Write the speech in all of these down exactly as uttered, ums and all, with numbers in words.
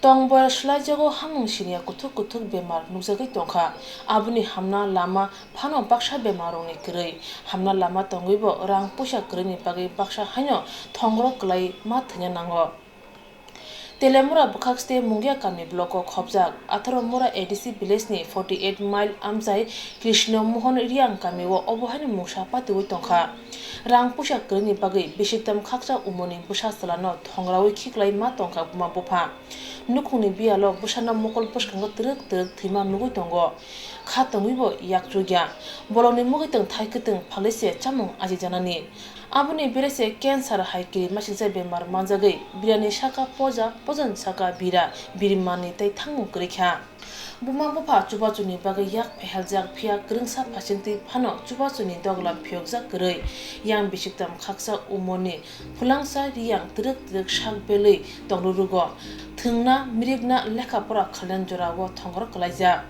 Tong boyar swlaijago, hamung siniya kuthuk kuthuk bemar nukjagwi tongkha. Aboni hamna lama phano baksa bemarrokni kwrwi. Hamna lama tongwibo rang puisa kwrwini bagwi baksa haino thongro kwlai ma thwina nango. Telemura bwkhakste Mungia kami block o khopjak, atharo mura A D C village ni forty eight mile amchai Krishna Mohan Riang kami o obo haino mungsa patiwi tongkha. Rang puisa kwrwini bagwi bisiktam khaksa umoni bwsa chwlano thongrawi khiklai ma tongkha buma bupha. Nukhungni biyalo bwsano mokol bwskango twrwk twrwk thwima nugwi tongo. Kha tongwibo yak chukya. Bolongni mugwi tong thai kwtwng phalwi se chamung ajijanani. Aboni bere se cancer hai kiri masingcha bemar manjagwi birani saka poja, pojani saka bira, biri manwi tei thangmung kwrwi kha. Buma bupha chubachuni bagwi yak pheheljak phiya kwrwngsa phasingtwi phano chubachuni doglam phiyokjak kwrwi. Yang bisiktam khaksa umorni phulangsa riyang twrwk twrwk sak belwi tongrurugo. Thwngna, mirikna, lekha pora khalna jorao thongor kwlaijak.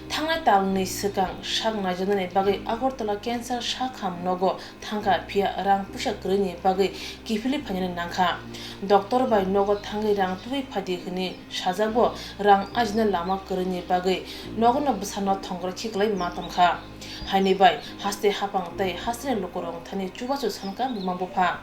Thangnai talni swkang sak naijaknani bagwi Agartala cancer sak ham nogo thangkha, phiya rang puisa kwrwini bagwi kiphilwi phainani nangkha. Doctor bai nogo thangwi rang tubui phaidi hwnwi sajak bo, rang ajina lama kwrwini bagwi nogono bwsano thongor khiklai ma tongkha. Haini bai haste hapang tei hasteni lukurok thani chubachu sankha buma bupha.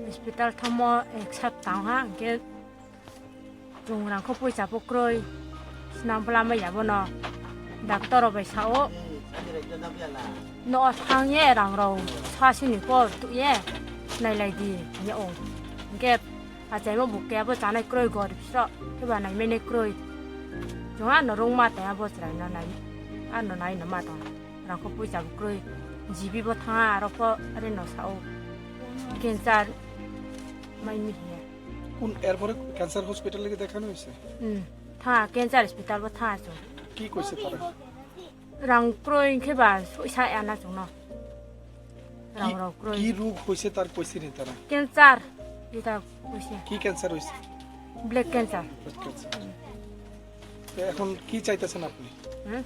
Hospital thangmo ek saptang ha, hwnkhe chwng rangkho poisa bo kwrwi, swnam bwlamwi ya bono. Doctor rok bai sao, no thang ye rang rok sasini por tu ye nailai di, ye o. Hwnkhe achaima bo kebo chanai kwrwi, gorib sro, kebo naimani kwrwi. Chwng ano rwngma tei abo chwraino nai, ano naino ma tong. Rangkho poisa bo kwrwi, G B bo thanga, aro pho reno sao, cancer mai mihiya. কোন, এরপরে ক্যান্সার হসপিটালে গিয়ে দেখানো হয়েছে? Hmm, thanga cancer hospital bo thanga chwng. কি কইছে তারা? Rang kwrwi hwnkhe ba soisa ya na chwngno. কি, rang rok kwrwi. কি রোগ হয়েছে তার কইছে নি তারা? Cancer, এটা কইছে। কি ক্যান্সার হয়েছে? Black cancer. Blood cancer. তো এখন কি চাইতেছেন আপনি? Hmm?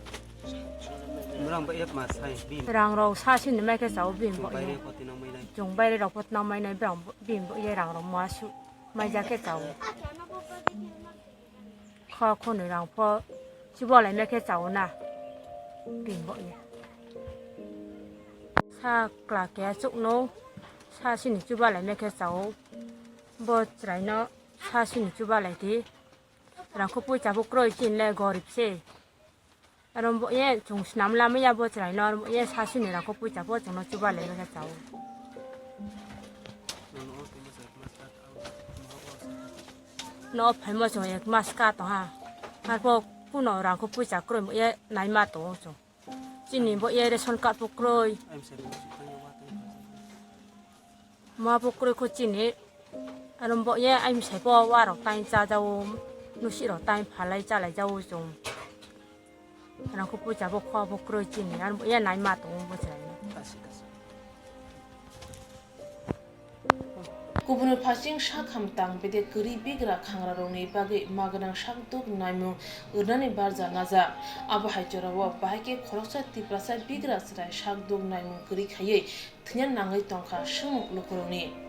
Rang rok sasini mai khe chao bini bo ye. Chwng baire rok pho twnang mai nai, bini bo ye rang rok ma su mai ja khe chao. Kha khonwi rang pho chubalai mai khe chao na bini bo ye. Sa kla keha chukno sasini chubalai mai khe chao. Bo chwraino sasini chubalai di. Rangkho poisa bo kwrwi, chini le gorib se. Aro bo ye chwng swnam lamwi ya bo chwraino, aro bo ye sasini rangkho poisa bo chwngno chubalai ma khe chao. No phaimo chwng ek mas ka tong ha. Arpho kuno rangkho poisa kwrwi bo ye naima tongo chwng. Chini bo ye ration card bo kwrwi. Ma bo kwrwi kho chini. Aro bo ye ai msai bo warok tai cha jao, nusi rok tai phalai chalai jao chwng. Rangkho poisa bo kho bo kwrwi chini. Aro bo ye naima tongo bo chwraino. Kubuni phasing sak hamtang bede kwrwi bigra khangrarokni bagwi magwnang sakduk naimung rwnani barja najak. Abo hai jorao bahai khe khoroksa Tiprasa bigra chwrai sakduk naimung kwrwi khaiwi thwina nangwi tongkha swngmung lukurokni.